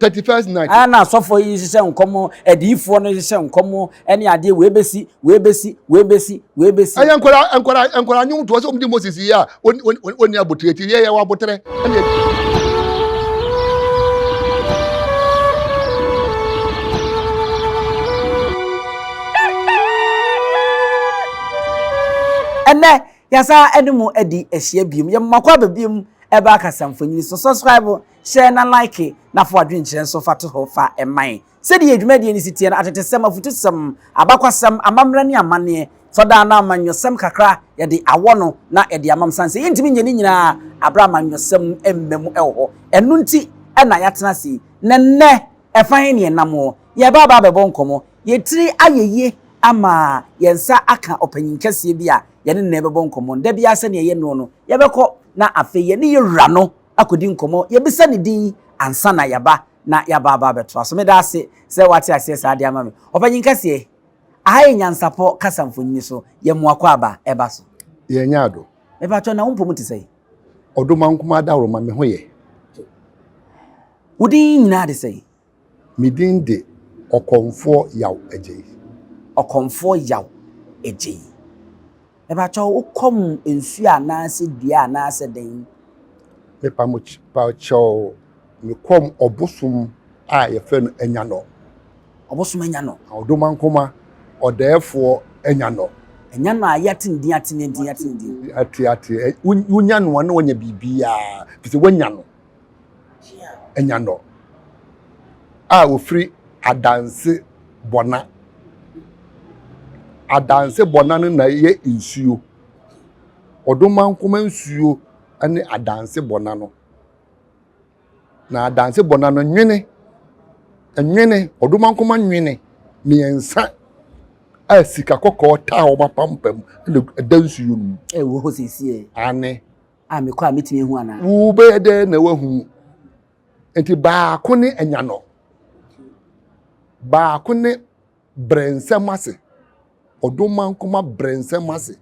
31st night. A na asɔfoɔ yi hyehyɛ nkɔm, adiyifoɔ no hyehyɛ nkɔm ne adeɛ, wei bɛsi, wei bɛsi, wei bɛsi, wei bɛsi. Ɛyɛ nkwadaa nkwadaa nkwadaa nnwomtoɔ sɛ wɔn di Moses yi a wɔn wɔn wɔn ni abotire ti yɛ yɛ wɔ abotere ɛna. Ɛnɛ yɛasa ɛne mu adi ahyia biom yɛ mmakɔ aba biom ɛba akasamfonyin so subscribe Hyɛ na like na fa w'adwenkyerɛ nso fa to hɔ fa ma yɛn. Sɛdeɛ yɛn dwumadie no si teɛ no, atetesɛm, afutusɛm, abakwasɛm, amammerɛ ne amanneɛ, tɔ da anaa amanyɔsɛm kakra yɛde awɔ no na yɛde ama mo sane sɛ yɛntumi nyɛ ne nyinaa aberɛ a amanyɔsɛm mma mu wɔ hɔ. Ɛno nti na yɛatena ase yi. Na nnɛ, ɛfa he ne yɛnam hɔ? Yɛreba aba abɛbɔ nkɔmmɔ. Yɛn tiri ayɛ yie ama yɛn nsa aka ɔpanyin kɛseɛ bi a yɛne no rebɛbɔ nkɔmmɔ. Da biara sɛdeɛ yɛyɛ noɔ no, yɛbɛkɔ na afei yɛne yɛn wura no akɔdi nkɔmmɔ, yɛbisa ne din ansa na yɛaba na yɛaba aba abɛtoa so. Meda ase sɛ woate aseɛ saa de ama me. Ɔpanyin kɛseɛ, aha yɛ Nyansapɔ kasa mfonini so, yɛ mmoa kɔ aba ɛba so. Yɛnyɛ ado. Mepakyɛw, na wo mpɔmu te sɛn? Ɔdomankoma Adaworoma, me ho yɛ. Wo din nyinaa de sɛn? Me din de Ɔkɔmfoɔ Yaw Agyei. Ɔkɔmfoɔ Yaw Agyei. Mepakyɛw, wo kɔm nsuo anaasɛ dua anaasɛ dɛn? Mepakyɛw, me kɔm ɔbosom a yɛfrɛ no Anyanɔ. Ɔbosom Anyanɔ. Ɔdomankoma, ɔdɛɛfoɔ Anyanɔ. Anyanɔ a yɛate ne din, ate ne din, ate ne din. Ate, ate. Wonya no a na wanya biribiara, firi sɛ woanya no. Anyanɔ a ɔfiri Adanse Bɔna. Adanse Bɔna no na ɛyɛ nsuo. Ɔdomankoma nsuo ne Adanse Bɔna no. Na Adanse Bɔna no nwene, nwene, Ɔdomankoma nwene mmiɛnsa a sika kɔkɔɔ taa wɔn apampam na ɛda nsuo no mu. Ɛwɔ hɔ seesie. Aane. A mekɔ a metumi ahu anaa? Wobɛyɛ dɛn na woahu? Nti baako ne anyanɔ, baako ne brɛnsɛm ase, ɔdomankoma brɛnsɛm ase.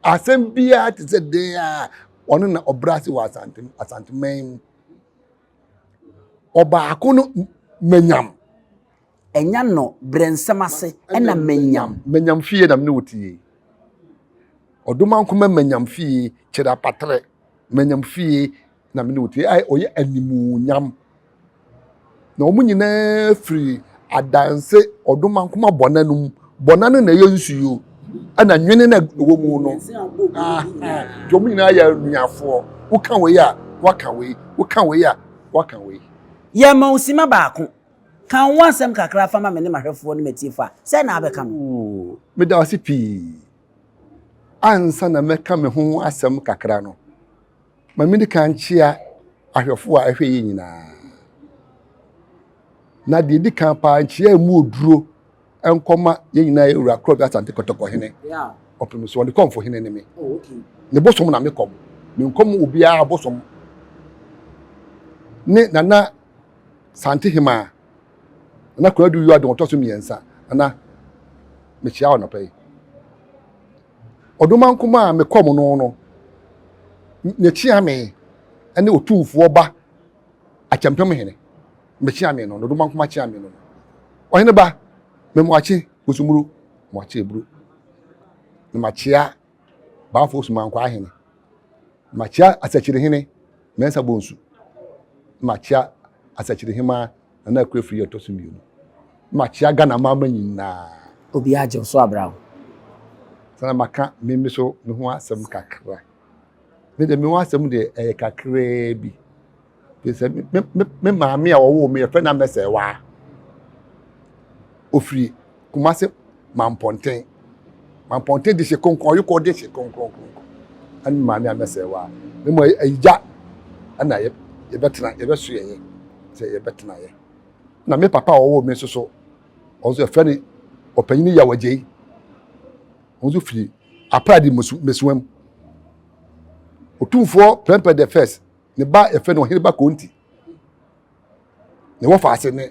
Asɛm biara te sɛ den a ɔno na ɔbrɛ ase wɔ asante asanteman mu. Ɔbaako no manyam. Ɛnya no brɛ nsɛm ase ɛna manyam. Manyam fie na mene wo te yi. Ɔdomankoma manyam fie kyerɛ apatrɛ. Manyam fie na mene wo te yi. Ɔyɛ animuonyam. Na wɔn nyinaa firi adanse ɔdomankoma bɔna no mu. Bɔna no na ɛyɛ nsuo ɛna nwene na ɛwɔ mu no. Nti wɔn nyinaa yɛ anuafoɔ. Woka wei a, waka wei. Woka wei a, waka wei. Yɛma wo sima baako. Ka wo ho asɛm kakra fa ma me ne m'ahwɛfoɔ ne m'atiefoɔ a, sɛn na wobɛka no? Oo, meda wo ase pii. Ansa na mɛka me ho asɛm kakra no, ma menni kan nkyea ahwɛfoɔ a ɛhwɛ yɛn nyinaa. Na deɛ ɛdi kan paa, nkyea a ɛmu oduro nkɔma yɛn nyinaa yɛ Wura Korɔbea Asante Kɔtɔkɔ hene. Ɔpem so, ɔne kɔmfo hene ne me. Oh, ne bosom na mekɔm. Menkɔm obiara bosom. Ne nana Santehemaa, Nana Konadu Yiadom ɔtɔ so mmiɛnsa, Nana, mekyia wo anɔpa yi. Ɔdomankoma a mekɔm no no, n'akyia me ne Otumfoɔ ba Akyɛmpem hene. Mekyia me no, Ɔdomankoma kyia me no. Ɔhene ba, memoakye Kosumuro, moakye Eburo. Na makyia Baafo Sumankwaa hene. Makyia Asakyirihene Mensah Bonsu. Makyia Asakyirihemaa Nana Akua Afriyie ɔtɔ so mmienu. Makyia Ghana mama nyinaa. Obiara gye wo so abra wo. Sana maka me me so me ho asɛm kakra. Me de me ho asɛm deɛ ɛyɛ kakraa bi. Sɛ me me me maame a ɔwoo me yɛfrɛ no Amɛsɛɛwaa. Ofiri Kumase Mampɔnten. Mampɔnten de hyɛ kronkron ɔyekɔ de hyɛ kronkron kronkron. Ɛne maame Amɛsɛɛwaa. Ne mu ayigya ɛna yɛbɛtena yɛbɛso yɛyɛ sɛ yɛbɛtena yɛ. Na me papa a ɔwoo me nso so ɔno nso yɛfrɛ no ɔpanyin Yaw Agyei. Ɔno nso firi Apradi Mesuam. Otumfoɔ Prempeh the first ne ba yɛfrɛ no ɔhene ba Konti ne wɔfa ase ne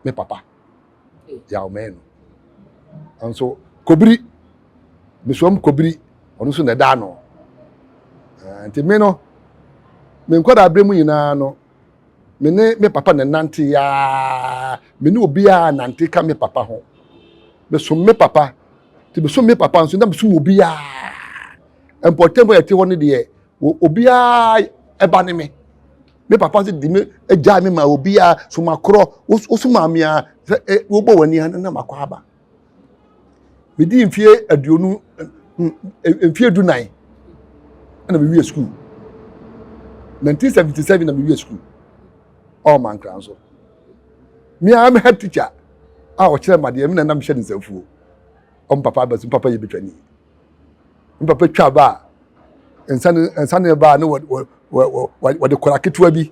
me papa yaw mɛn no nso kobiri mesuam kobiri ɔno nso na ɛda ano nti me no me nkwadaa abere mu nyinaa no. Me ne me papa na ɛnante yaa. Me ne obiara nante ka me papa ho. Mesom me papa. Nti mesom me papa nso na mesom obiara. Mpɔtam a yɛte hɔ no deɛ, obiara ɛba ne me. Me papa nso de me gyaa me ma obiara soma korɔ. Wosoma me a, sɛ wobɔ w'ani a na makɔ aba. Medii mfeɛ aduonu mfeɛ dunan ɛna mewie sukuu. 1977 na mewie sukuu. Ɔɔ mankra nso. Me ara me head teacher a ɔkyerɛ me adeɛ me na na mehyɛ ne nsafuo. Ɔmo papa abɛso papa yɛ betwani. Me papa twa ba a nsa ne nsa ne ba a ne wɔ wɔ wɔ wɔde kora ketewa bi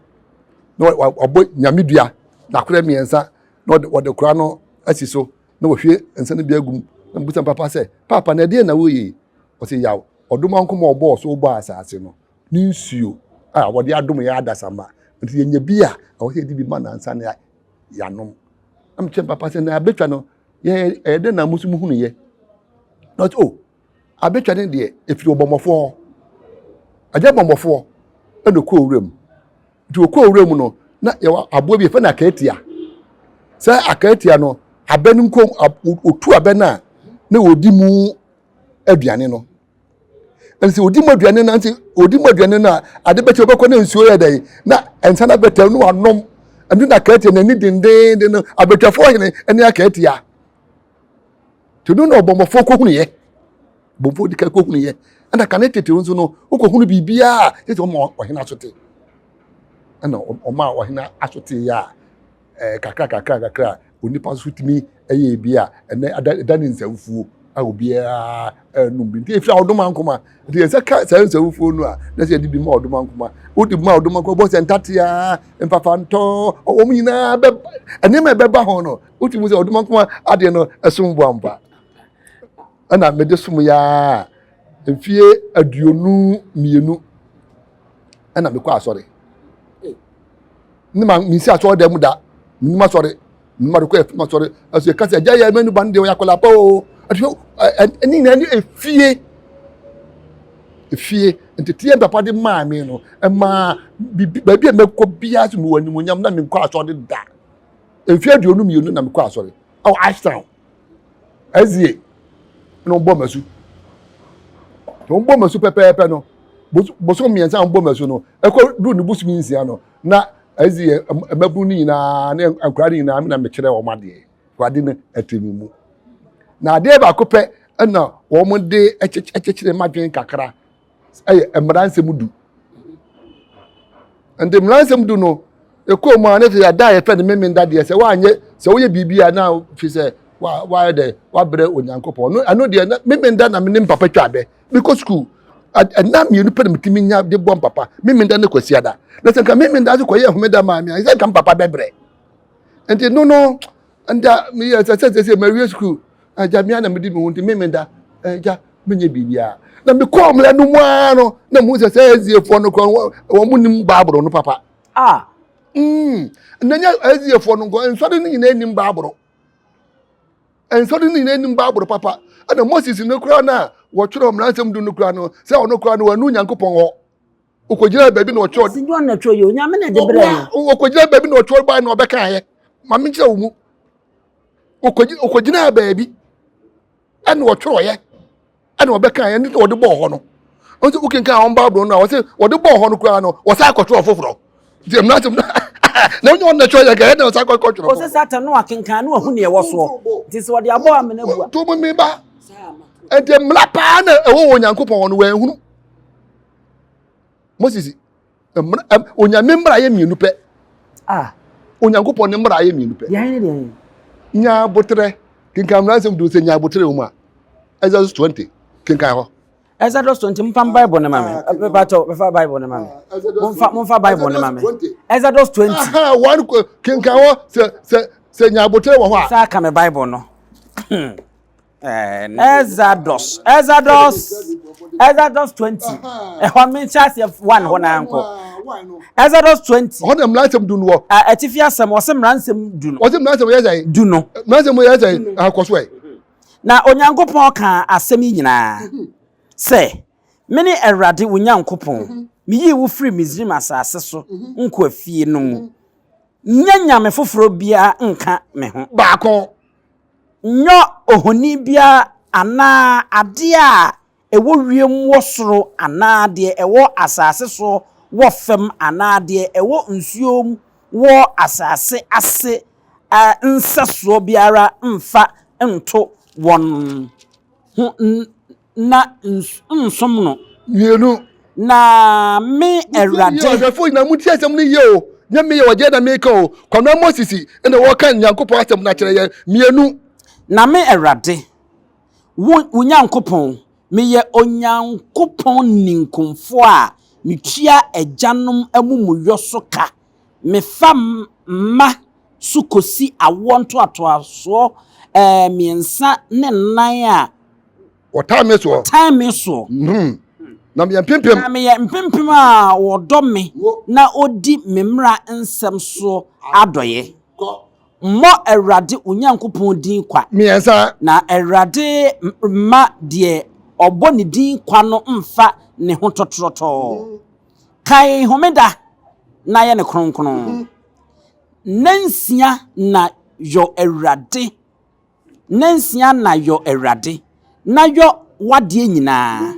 na wabɔ nyame dua na akora mmiɛnsa na wɔde wɔde kora no asi so na wɔhwie nsa no bi agu mu na mebisa papa sɛ papa na ɛdeɛ na woyɛ yi ɔsɛ yaw ɔdom ankoma ɔbɔɔ so bɔɔ asase no ne nsuo a wɔde adom yɛ adasamma nti yɛnya bi a ɛwɔ sɛ yɛde bi ma nansa ne yɛanom na mekyerɛ papa sɛ na abɛtwa no yɛ ɛyɛ dɛ na mo nso muhunu yɛ na ɔsɛ o abɛtwa no deɛ ɛfiri ɔbɔmmɔfoɔ hɔ agya bɔmmɔfoɔ ɛna ɔkɔɔ wuram Nti wɔkɔɔ wura mu no, na yɛwɔ aboa bi yɛfrɛ no akaatia. Sɛ akaatia no, abɛ no nko otu abɛ no a na wɔdi mu aduane no. Nti wɔdi mu aduane no nti wɔdi mu aduane no a ade bɛkyɛ wɔbɛkɔ na nsuo yɛ dɛn na nsa no abɛtɛm no wanom. Ɛno na akaatia n'ani dendeenden no abɛtwafoɔ hene ne akaatia. Nti no na ɔbɔmmɔfoɔ kɔhunuiɛ. Bɔmmɔfoɔ di kan kɔhunuiɛ. Ɛna kane tete nso no, wokɔhunu biribiara a, tete ɔma ɔhene asote. Ɛna ɔma ɔhene asote yɛ a, ɛɛ kakra kakra kakra a, onipa nso tumi yɛ bi a, ɛnɛ ada ɛda ne nsɛmfuo a obiara ɛnum bi. Nti efiri a ɔdom ankoma. Nti yɛn nsa ka saa nsɛmfuo no a, na sɛ yɛde bi ma ɔdom ankoma. Wode ma ɔdom ankoma, bɔ sɛ ntatea, mfafantɔ, wɔn nyinaa bɛ nneɛma ɛbɛba ho no, wotumi sɛ ɔdom ankoma adeɛ no ɛsom bo ampa. Ɛna mede som yɛ a mfie 22 ɛna mekɔ asɔre. Ne ma mensi asɔre dɛm mu da, menim asɔre, menim adekɔ yɛ asɔre, ɛso yɛka sɛ agya yɛ mɛnu ba no deɛ ɔyɛ akwadaa pa o. Ɛne nyinaa ne efie efie nteteɛ papa de maa me no ɛmaa bibi baabi a mɛkɔ biara so mewɔ animuonyam na menkɔ asɔre da. Mfeɛ 22 na mekɔ asɔre ɛwɔ Ashtown SDA na wɔbɔ m'asu. Nti wɔbɔ m'asu pɛpɛɛpɛ no bosom mmiɛnsa a wɔbɔ m'asu no ɛkɔ duru ne bosom nsia no na SDA mmabunu no nyinaa ne nkwadaa no nyinaa me na mekyerɛ wɔn adeɛ. Ade no ɛte me mu. Na adeɛ baako pɛ ɛna wɔn de ɛkyekyere m'adwene kakra ɛyɛ mmara nsɛm du. Nti mmara nsɛm du no ɛkɔɔ mu a ne sɛ yɛada a yɛfrɛ no memenda deɛ sɛ woanyɛ sɛ woyɛ biribi a na fi sɛ woayɛ dɛ woabrɛ Onyankopɔn no ɛno deɛ memenda na mene mpapa twa abɛ mekɔ sukuu ɛna mmienu pɛ na metumi nya de bɔ mpapa memenda ne kwasiada na sɛ nka memenda so kɔyɛ homeda maa me a sɛ nka mpapa bɛbrɛ nti no no nda meyɛ sɛ sɛ sɛ mawie sukuu agya mea na medi me ho nti memenda agya menyɛ biribiara na mekɔɔ mmara no mu ara no na muhu sɛ sɛ aziefoɔ no korɔ wɔn mu nim baabolo no papa ah na nyɛ aziefoɔ no nkɔ nsɔre no nyinaa nim baabolo nsɔre no nyinaa nim baabolo papa ɛna moses no koraa no a wɔtwerɛ mmara nsɛm du no koraa no sɛ ɔno koraa no wɔanu nyankopɔn hɔ ɔkɔgyina baabi na ɔtwerɛ si John na twerɛ yɛ onyame na ɛde brɛ no ɔkɔgyina baabi na ɔtwerɛ bae na ɔbɛkaeɛ ma menkyerɛ wo mu ɔkɔgyinaa baabi ɛna ɔtwerɛeɛ ɛna ɔbɛkaeɛ ne wɔde bɔɔ hɔ no nso wokenkan wɔn bible no a wɔsɛ wɔde bɔɔ hɔ no koraa no wɔsan akɔtwerɛ foforɔ nti mmara sɛm na wonyɛ wɔn na twerɛ yɛ kɛyɛ na wɔsan akɔtwerɛ foforɔ ɔsɛ satan no akenkan no ahu neɛ ɛwɔ soɔ nti sɛ wɔde abɔ amena bua to mu mi ba nti mmara paa na ɛwɔ wɔ Onyankopɔn hɔ no wɔanhunu Moses mmara onyame mmara yɛ mmienu pɛ ah onyankopɔn ne mmara yɛ mmienu pɛ nya aboterɛ kenkan mmara nsɛm du sɛ nya aboterɛ wɔ mu a Exodus 20 kenkan hɔ Exodus 20 momfa bible no ma me ah, mepakyɛw mefa bible no ma me ah, momfa momfa bible no ma me Exodus 20 aha one kenkan hɔ sɛ sɛ sɛ nya aboterɛ wɔ hɔ a saa ka me bible no hmm. Exodus Exodus Exodus 20 ɛhɔ me nhyɛ aseɛ 1 hɔ na nkɔ Exodus 20 hɔ na mmara nsɛm du no wɔ atifi asɛm ɔsɛ mmara nsɛm du no ɔsɛ mmara nsɛm yɛ sɛn du no mmara nsɛm yɛ sɛn akɔ so ɛ na Onyankopɔn kaa asɛm yi nyinaa sɛ mene Awurade wo Nyankopɔn meyii wo firi Misraim asase so nkoafie no mu. Nyɛ nyame foforɔ biara nka me ho. Baako. Nyɔ ohoni biara anaa adeɛ a ɛwɔ wiem wɔ soro anaa deɛ ɛwɔ asase soɔ wɔ fam anaa deɛ ɛwɔ nsuo mu wɔ asase ase nsɛsoɔ biara mfa nto wɔn ho na nsom no. Mmienu. Na me Awurade. Ɔhwɛfoɔ nyinaa montie asɛm no yie o, nyɛ me yɛ ɔgyeɛ na meka o, Kwamina Moses na ɔreka Nyankopɔn asɛm no akyerɛ yɛn. Mmienu. Na me Awurade, wo wo Nyankopɔn, meyɛ Onyankopɔn ninkunfoɔ a metua agyanom amumuyɔ so ka, mefa mma so kɔsi awoɔ ntoatoasoɔ mmiɛnsa ne nnan a Wɔtan me soɔ. Wɔtan me soɔ. Hmm. Na meyɛ mpempem. Na meyɛ mpempem a wɔdɔ me na wɔdi me mmara nsɛm soɔ adɔeɛ. Mmɔ Awurade wo Nyankopɔn din kwa. Mmiɛnsa. Na Awurade mma deɛ ɔbɔ ne din kwa no mfa ne ho tɔtorɔtɔɔ. Kae homeda na yɛ no kronkron. Nnansia na yɔ Awurade Nnansia na yɔ Awurade, na yɔ w'adeɛ nyinaa,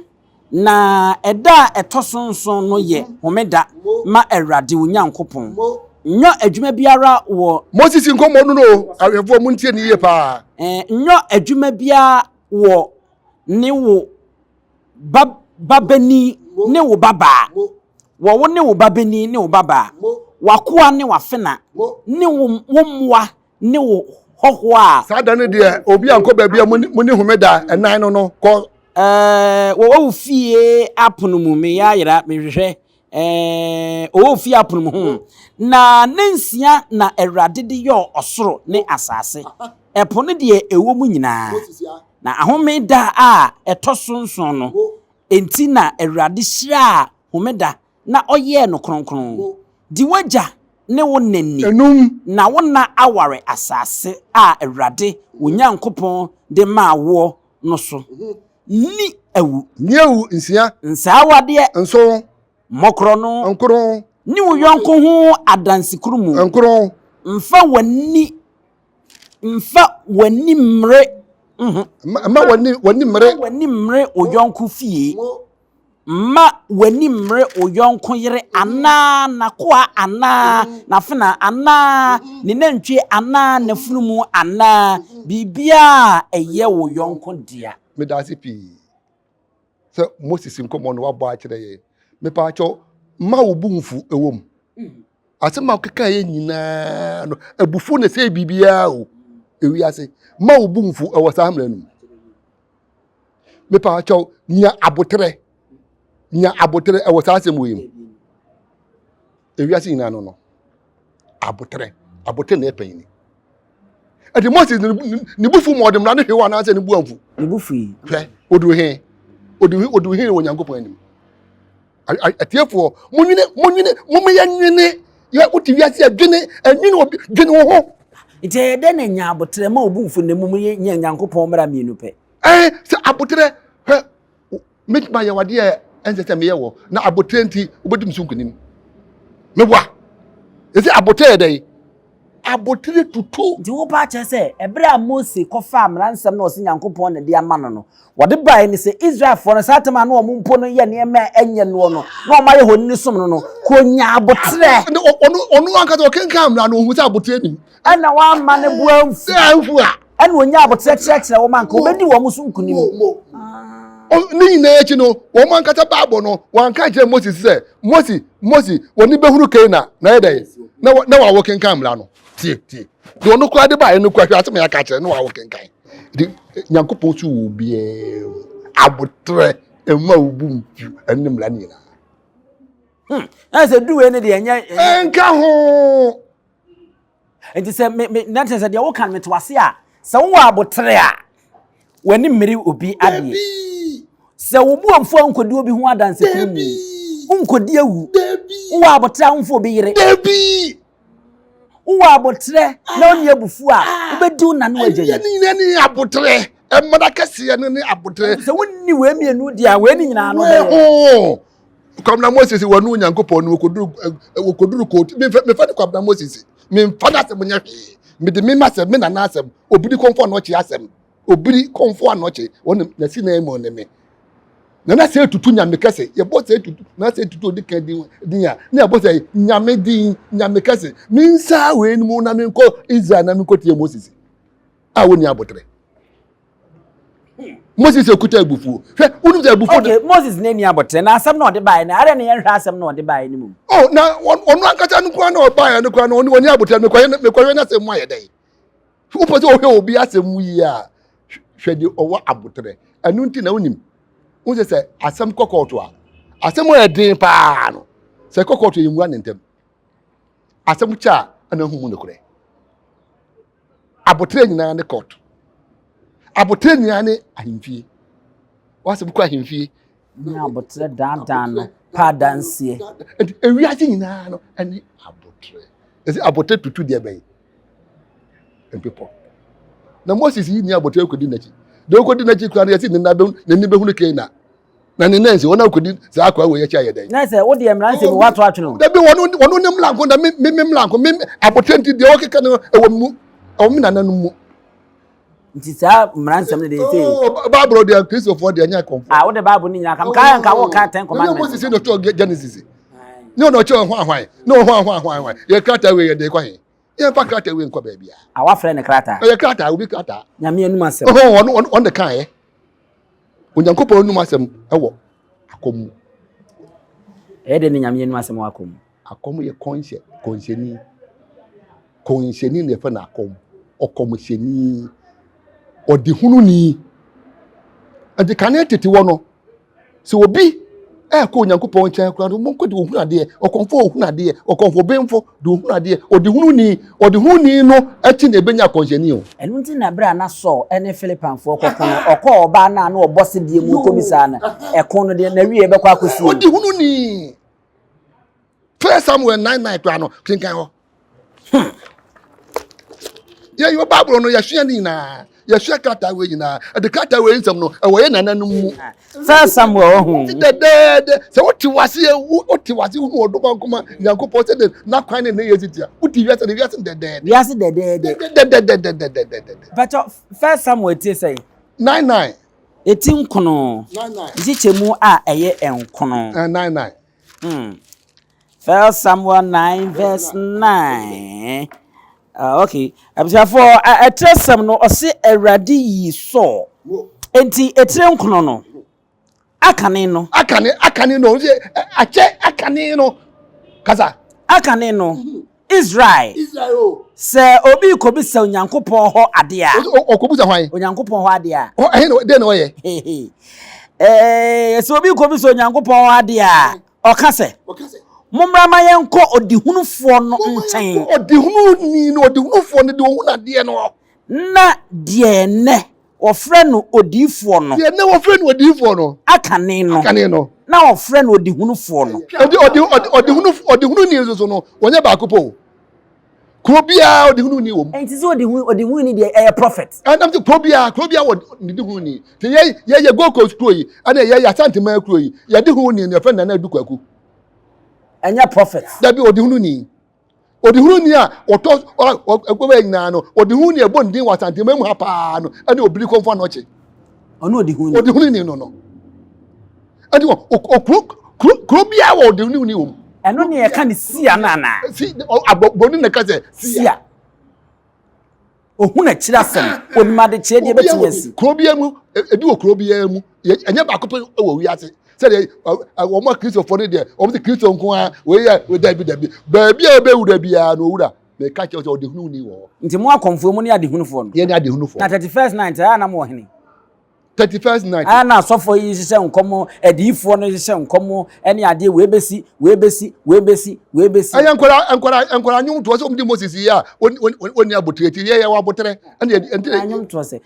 na ɛda a ɛtɔ so nson no yɛ homeda ma Awurade wo Nyankopɔn. Nyɔ adwuma biara wɔ. Moses nkɔmmɔ no no o, ahwɛfoɔ montie no yie paa. Nyɔ adwuma biara wɔ ne wo ba babanin ne wo babaa, wɔ wo ne wo babanin ne wo babaa, w'akoa ne w'afena, ne wo mmoa ne wo hɔhoɔ a. Saa da no deɛ, obi ankɔ baabi a monni homeda ɛnan no no kɔ. Ɛɛ, wɔwɔ wo fie apono mu, meyɛ ayera, mehwehwɛ, ɛɛ, wɔwɔ wo fie apono mu ho. Na ne nsia na Awurade de yɔɔ ɔsoro ne asase, ɛpo ne deɛ ɛwɔ mu nyinaa. Na ahome da a ɛtɔ so nson no enti na Awurade hyiraa homeda na ɔyɛɛ no kronkron. Di w'agya ne wo na ni, na wo nna aware asase a Awurade wo Nyankopɔn de maa woɔ no so. Nni awu. Nni awu, nsia. Nsɛe awadeɛ. Nson. Mmɔ korɔno. Nkron. Nni wo yɔnko ho adansekurumu. Nkron. Mfa w'ani mfa w'ani mmere. Mma w'ani mmere. Mma w'ani mmere wo yɔnko fie. Mma w'ani mmere wo yɔnko yere anaa n'akoa anaa n'afenaa anaa ne nantwie anaa n'afunumu anaa biribiara a ɛyɛ wo yɔnko dea. Meda ase pii sɛ Moses nkɔmmɔ no wabɔ akyerɛ yɛn. Mepaakyɛw, mma wo bo mfu ɛwɔ mu. Asɛm a wokeka yɛ nyinaa no, abufuo na ɛsɛe biribiara o. Ewiase, mma wo bo mfu ɛwɔ saa mmara no mu. Mepaakyɛw, nya aboterɛ. Nya aboterɛ ɛwɔ saa asɛm wei mu. Ewiase nyinaa no no, aboterɛ, aboterɛ na ɛpɛn ni. Ɛti Moses ne bu fu ma ɔde mmara no hwee wɔ anaasɛ ne bu amfu. Ne bu fu yi. Hwɛ, odu he, odu odu he wɔ Nyankopɔn anim. Atiefoɔ, monwene, monwene, momma yɛnwene, yɛ wote wiase a dwene, ɛnwene obi, dwene wo ho. Nti ɛyɛ dɛn na nya aboterɛ ma obu mfu na mmom yɛ nya Nyankopɔn mmara mmienu pɛ? Ɛɛ, sɛ aboterɛ, hwɛ, mɛtumi ayɛ wadeɛ a ɛnsɛ sɛ meyɛ wɔ, na aboterɛ nti wobɛdi me so nkonim. Meboa. Ɛsɛ aboterɛ yɛ dɛn? Aboterɛ tutu. Nti wo paa kyerɛ sɛ ɛberɛ a Mose kɔfaa mmara nsɛm na ɔse Nyankopɔn na ɛde ama no no, wɔde baeɛ ne sɛ Israelfoɔ no saa tam a na wɔn mpo no yɛ nneɛma a ɛnyɛ noɔ no, na wɔn ayɛ honini som no no, kɔnya aboterɛ. Ɔno ɔno ankasa ɔkenkan mmara no, ɔhu sɛ aboterɛ nim. Ɛna wamma ne bo amfu. Amfu a. Ɛna ɔnya aboterɛ kyerɛkyerɛ wɔn anka ɔbɛdi wɔn so nkonim. Ne nyinaa akyi no, wɔn ankasa Bible no, wɔanka nkyerɛ Moses sɛ, Mose, Mose, wɔne bɛhunu Kana na yɛ dɛn? Na na wawo kenkan mmara no. Tie, tie. Deɛ ɔno koraa de baeɛ no koraa hwɛ asɛm a yɛaka akyerɛ na wawo kenkan. De Nyankopɔn so wɔ obiara mu. Aboterɛ mma wo bo mfu ɛne mmara no nyinaa. Hmm. Na sɛ du wei no deɛ ɛnyɛ. Ɛnka ho. Nti sɛ me me na kyerɛ sɛ deɛ woka no mete wase a sɛ wowɔ abotere a w'ani mmere obi adeɛ. Sɛ wo bu amfu a wonkɔdi obi ho adanse kuru mu. Wonkɔdi awu. Wowɔ abotere a womfa obi yere. Wowɔ abotere na wonni abufuo a wobɛdi wo na ne w'agya ni. Ɛnyɛ ne abotere. Mmara kɛseɛ no ne abotere. Sɛ wonni wei mmienu deɛ a wei ne nyinaa no bɛyɛ. Kwabena Moses wɔne Onyankopɔn no wɔkɔduru wɔkɔduru kootu mefa mefa ne Kwabena Moses. Memfa n'asɛm nyɛ hwee. Mede me m'asɛm, me nana asɛm, obiri kɔmfo anɔkye asɛm, obiri kɔmfo anɔkye, wɔn na si na mu ne me. Nana sɛ tutu nyame kɛse, yɛbɔ sɛ tutu, na sɛ tutu odi kan din din a, na yɛbɔ sɛ nyame din, nyame kɛse. Me nsa wei no mu na menkɔ Israel na menkɔ tie Moses a wɔnni abotere. Moses ekuta abufuo. Hwɛ, wonim sɛ abufuo. Okay, Moses na ni abɔtere na asɛm na ɔde baeɛ no, adɛn na yɛnhwɛ asɛm na ɔde baeɛ no mu? Oh, na ɔno ankasa no koraa na ɔbaeɛ no koraa no ɔni abɔtere mekɔhwɛ mekɔhwɛ n'asɛm mu ayɛ dɛn? Wopɛ sɛ ɔhwɛ obi asɛm mu yie a, hwɛ deɛ ɔwɔ abɔtere. Ɛno nti na wonim, wo sɛ sɛ asɛm kɔ kɔɔto a, asɛm a ɛden paa no, sɛ kɔ kɔɔto yɛmmua ne ntɛm. Asɛm kyɛ a, ɛna hu mu nokorɛ. Aboterɛ nyinaa ne court. Aboterɛ nyinaa ne ahemfie. Wasɛm kɔ ahemfie. Ne aboterɛ daadaa no pa adanseɛ. Nti ewiase nyinaa no ɛne aboterɛ. Ɛsɛ aboterɛ tutu deɛ bɛn mpepɔ. Na Moses yi ni aboterɛ kɔdi n'akyi. Deɛ ɔkɔdi n'akyi koraa no yɛsi ne nna bɛhu n'ani bɛhunu Keena. Na ne nan si wɔn a kɔdi saa akwa wɔ yɛkyi ayɛ dɛn. Na sɛ wo deɛ mmara nsɛm wato atwene o. Dabi wɔn wɔn ne mmara nko na me me mmara nko me abotire nti deɛ ɔkeka no ɛwɔ mu ɛwɔ me nana no mu. Nti saa mmara nsɛm no deɛ ɛsɛ. Oh, Bible deɛ Kristofoɔ deɛ ɛnyɛ kɔnfo. Ah, wode Bible no nyinaa kam kaa nka wo ka Ten Commandments. Na Moses na ɔtɔ Genesis. Ne ɔna ɔkyɛ ɔho ahwan ne ɔho ahwan ahwan ahwan yɛ krataa wei yɛ de kɔ he. Yɛmfa krataa wei nkɔ baabi a. A wafrɛ ne krataa. Ɛyɛ krataa obi krataa. Nyame anum asɛm. Ɔho ɔno ɔno ɔno kaeɛ. Onyankopɔn anum asɛm wɔ akɔm mu. Ɛyɛ dɛ ne Nyame anum asɛm wɔ akɔm mu. Akɔm yɛ kɔnhyɛ, kɔnhyɛni. Kɔnhyɛni na yɛfrɛ no akɔm. Ɔkɔmhyɛni. Ɔdehununi. Ɛnti kane tete wɔ no, Sɛ obi ɛkɔ Onyankopɔn nkyɛn koraa no, monkɔ de ohunu adeɛ, ɔkɔmfo ohunu adeɛ, ɔkɔmfo benfo de ohunu adeɛ, ɔdehununi, ɔdehununi no akyi na ebenya akɔnhyɛni o. Ɛno nti na berɛ a na Saul ne Filipanfoɔ rekɔko no, ɔkɔɔ ɔbaa no a na ɔbɔ sedeɛ mu kɔbisaa no, ɛko no deɛ, n'awieeɛ bɛkɔ akɔsi o. Ɔdehununi. First Samuel 9 9 koraa no, kenkan hɔ. Hmm. Yɛyɛ Bible no yɛsua ne nyinaa yɛsua krataa wei nyinaa ɛde krataa wei nsɛm no ɛwɔ yɛ nananom mu. First Samuel ɔho. Ti dɛdɛɛdɛ sɛ wote wase yɛ wote wase hu ɔdɔ bankoma Nyankopɔn sɛ de n'akwan ne ne yɛ titia wote wiase de wiase dɛdɛɛdɛ. Wiase dɛdɛɛdɛ. Dɛdɛdɛdɛdɛdɛdɛdɛ. Bàtɔ First Samuel ti sɛ. 99. Eti nkono. 99. Nkyekyɛmu a ɛyɛ nkono. 99. Hmm. First Samuel 9 verse 9. Uh, okay. Abusuafoɔ ɛtire sɛm no ɔse Awurade yii Saul. Enti etire nkono no akane no. Akane akane no ɔse akyɛ akane no kasa. Akane no mhm. Israel. Israel o. Sɛ obi kɔbisa Onyankopɔn hɔ adeɛ a. Ɔkɔbisa hwan? Onyankopɔn hɔ adeɛ a. Ɛhe na deɛ na ɔyɛ? Ɛɛ sɛ obi kɔbisa Onyankopɔn hɔ adeɛ a. Ɔka sɛ, Mommra ma yɛnkɔ ɔdehunufoɔ no nkyɛn. Ɔdehununi no, ɔdehunufoɔ no, deɛ ɔhunu adeɛ no. Na deɛ nnɛ wɔfrɛ no odiyifoɔ no. Deɛ nnɛ wɔfrɛ no odiyifoɔ no. Akane no. Akane no. Na wɔfrɛ no ɔdehunufoɔ no. Ɔde ɔde ɔde ɔdehunu ɔdehununi nso so no, wɔnyɛ baako pɛ o. Kuro biara ɔdehununi wɔ mu. Nti sɛ ɔdehu ɔdehununi deɛ ɛyɛ prophet. Ɛnam sɛ kuro biara kuro biara wɔ ne dehununi. Te yɛ yɛ yɛ Gold Coast kuro yi ɛna yɛ yɛ Asanteman kuro yi yɛ dehununi no yɛfrɛ Nana Adu Kwaku. Ɛnyɛ prophet. Dabi ɔdehununi. Ɔdehununi a ɔtɔ ɛgbɛbɛ nyinaa no ɔdehununi ɛbɔ ne din wɔ Asanteman mu ha paa no ɛne Obiri Kɔmfo Anɔkye. Ɔno ɔdehununi. Ɔdehununi no no. Ɛnti wɔ okuro kuro kuro biara wɔ ɔdehununi wɔ mu. Ɛno ne yɛka ne sia no anaa? Si abɔni na ɛka sɛ sia. Ohun akyiri asɛm, onim adekyeɛ deɛ ɛbɛtumi asi. Kuro biara mu, ebi wɔ kuro biara mu, ɛnyɛ baako pɛ wɔ wiase. Sɛdeɛ wɔn a Kristofoɔ no deɛ, wɔn sɛ Kristo nko ara, wei yɛ wei dabi dabi. Baabi a ɔbɛwura biara no owura, meka kyerɛ sɛ ɔdehununi wɔ hɔ. Nti mo akɔmfoɔ mu ne adehunufoɔ no. Yɛn ne adehunufoɔ. Na 31st night ɛyɛ a na mo wɔ hene? 31st night. A na asɔfoɔ yi hyehyɛ nkɔm, adiyifoɔ no hyehyɛ nkɔm ne adeɛ, wei bɛsi, wei bɛsi, wei bɛsi, wei bɛsi. Ɛyɛ nkwadaa nkwadaa nkwadaa nnwomtoɔ sɛ wɔn di Moses yi a wɔn abotire ti yɛ yɛ wɔ abotere ɛna yɛ ɛnti. Nnwomtoɔ sɛ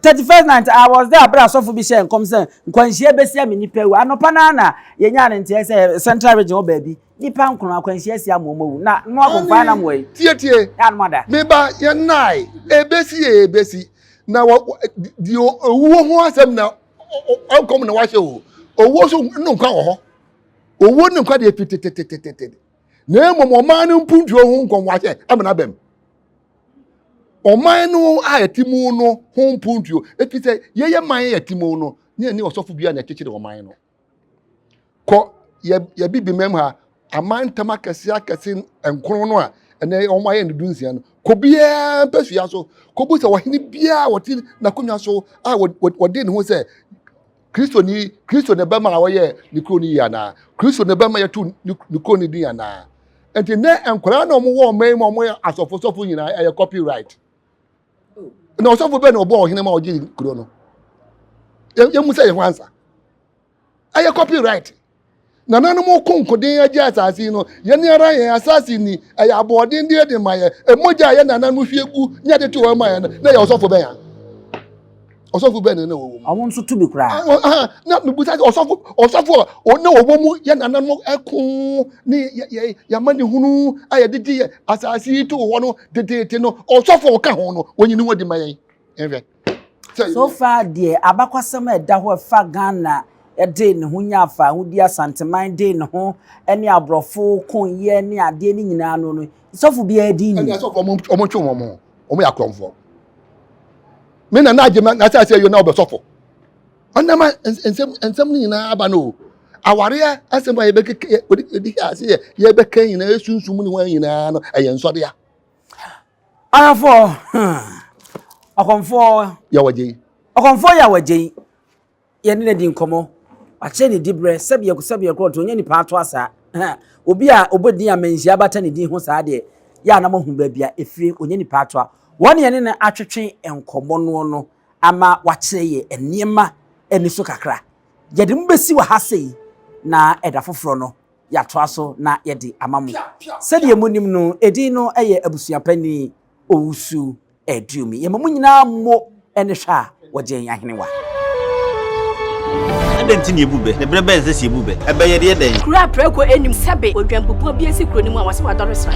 31st night I was there abere asɔfo bi hyɛ nkɔm sɛ nkwanhyia bɛsi ama nipa awu anɔpa naa na yɛnyaa ne nteɛ sɛ central region wɔ baabi nipa nkono akwanhyia asi ama wɔn awu na mo akɔmfo anam wɔ yi. Tietie meba yɛn nae ebesi yɛ ebesi na wɔ deɛ owuo ho asɛm na ɔnkɔm na wahyɛ o owuo so ne nkwa wɔ hɔ owuo ne nkwa deɛ fi tetetetete na mmom ɔman no mpuntuo ho nkɔm wahyɛ ama no abam. Ɔman no a yɛte mu no ho mpuntuo, ɛfiri sɛ yɛyɛ man a yɛte mu no, ne yɛne ɔsɔfo biara na ɛkyekyere ɔman no. Kɔ yɛ yɛ bibimam ha, aman ntam akɛse akɛse nkron no a ɛnɛ wɔn ayɛ no dunsia no, kɔ biara mpasua so, kɔbu sɛ ɔhene biara a wɔte n'akonnwa so a wɔde ne ho sɛ Kristoni, Kristo na ɛbɛma a wɔyɛ ne kuro no yie anaa? Kristo na ɛbɛma yɛto ne kuro no din anaa? Nti nnɛ nkwadaa na wɔwɔ ɔman mu a wɔyɛ asɔfo sɔfo nyinaa ɛyɛ copyright. Na ɔsɔfo bɛn na ɔbɔ ɔhene ma ɔgye kuro no? Yɛmu sɛ yɛn ho ansa. Ɛyɛ copyright. Nananom ko nkoden agye asase yi no, yɛn ara yɛn asase ni, ɛyɛ aboɔden deɛ de ma yɛ. Mogya a yɛn nananom hwie gu ne ade to hɔ ma yɛn no, na ɛyɛ ɔsɔfo bɛn a? Ɔsɔfo bɛn na na wɔwɔ mu? Wɔn nso to bi koraa. Na mebusa sɛ ɔsɔfo ɔsɔfo a ɔna wɔwɔ mu yɛn nananom ɛko ne yɛ yɛ yɛamanehunu a yɛde gye yɛ asase yi to hɔ no teteete no, ɔsɔfo a ɔka ho no, wɔnyi ne ho adi ma yɛn. Nhwɛ. So far deɛ abakwasɛm a ɛda hɔ ɛfa Ghana de ne ho nya afaahodi Asanteman de ne ho ne aborɔfo ko yɛ ne adeɛ ne nyinaa no no sɔfo biara din ni. Ɛnna sɔfo ɔmo ɔmo twe wɔn ho ɔmo yɛ akorɔmfoɔ. Me na n'agye ma n'asase awie na ɔbɛ sɔfo. Ɔnam nsɛm nsɛm no nyinaa aba no o. Awareɛ asɛm a yɛbɛkeka yɛde ase yɛ yɛbɛka nyinaa esunsum ne wɔn nyinaa no ɛyɛ nsɔdea. Ahwɛfoɔ, hmm, ɔkɔmfoɔ. Yawagye. Ɔkɔmfoɔ Yawagye yi, yɛne no adi nkɔmmɔ. Wakyerɛ ne diberɛ, sɛdeɛ sɛdeɛ korɔ nti ɔnyɛ nipa ato asa. Obi a ɔbɔ din a manhyia bata ne din ho saa deɛ, yɛ a na moahu baabi a ɛfiri, ɔnyɛ nipa ato a. Wɔn ne yɛne no atwetwe nkɔmmɔ noɔ no ama wakyerɛ yɛ nneɛma ani so kakra. Yɛde mo bɛsi wɔ ha sei na ɛda foforɔ no, yɛatoa so na yɛde ama mo. Sɛdeɛ monim no, edin no yɛ Abusuapanin Owusu Aduomi. Yɛma mo nyinaa mo ne hwɛ a wɔgye yɛn ahenewa. Adɛn nti na yebu bɛ? Na bere bɛn na ɛsɛ sɛ yebu bɛ? Ɛbɛ yɛ deɛ dɛn? Kuro a prako nnim sɛbe odwanbubuo bi asi kuro no mu a wɔse wadɔre sra.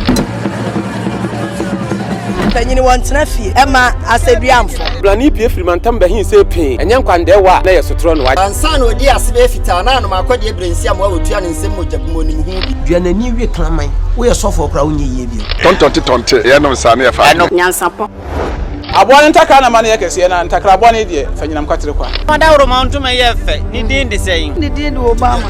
Mpanyin wɔntena fie mma asɛduamfo. Brane pue firi mantam bɛhe see pee, ɛnyɛ nkwandɛɛwa a na ɛyɛ sotorɔ no. Ansa na ɔdii ase bɛyɛ fitaa na anom akɔdeɛ berɛ nsiamoa a ɔtua ne nsam mogya gu mu ɔnim ho bi. Dua n'ani we kraman. Woyɛ sɔfoɔ koraa wonyɛ yie bio. Tɔntɔnte tɔnte, yɛnom saa na yɛfa adeɛ. Nyansapɔ. Aboa no ntakra na ma no yɛ kɛseɛ, na ntakra bɔne deɛ, fa nyinam kwatere kwa. Ɔdawuroma ntoma yɛ fɛ, ne din de sɛn? Ne din de Obama.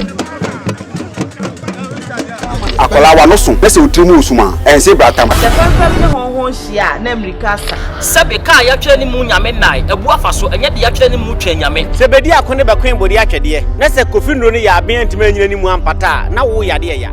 Akwadaa w'ano so na sɛ wo tiri mu resum a, ɛnse bratam. Sɛ fɛmfɛm ne hɔnhɔn hyia a, na mmirika asa. Sɛbe ka a yɛatwerɛ ne mu Nyame nnae, abu afa so, ɛnyɛ deɛ yɛatwerɛ ne mu Twɛn Nyame. Sɛ bedi ako ne bɛkoe bode atwɛdeɛ, na sɛ Kofi nnuro no yɛ aben antumi anyina ne mu ampata a, na wo yadeɛ ya.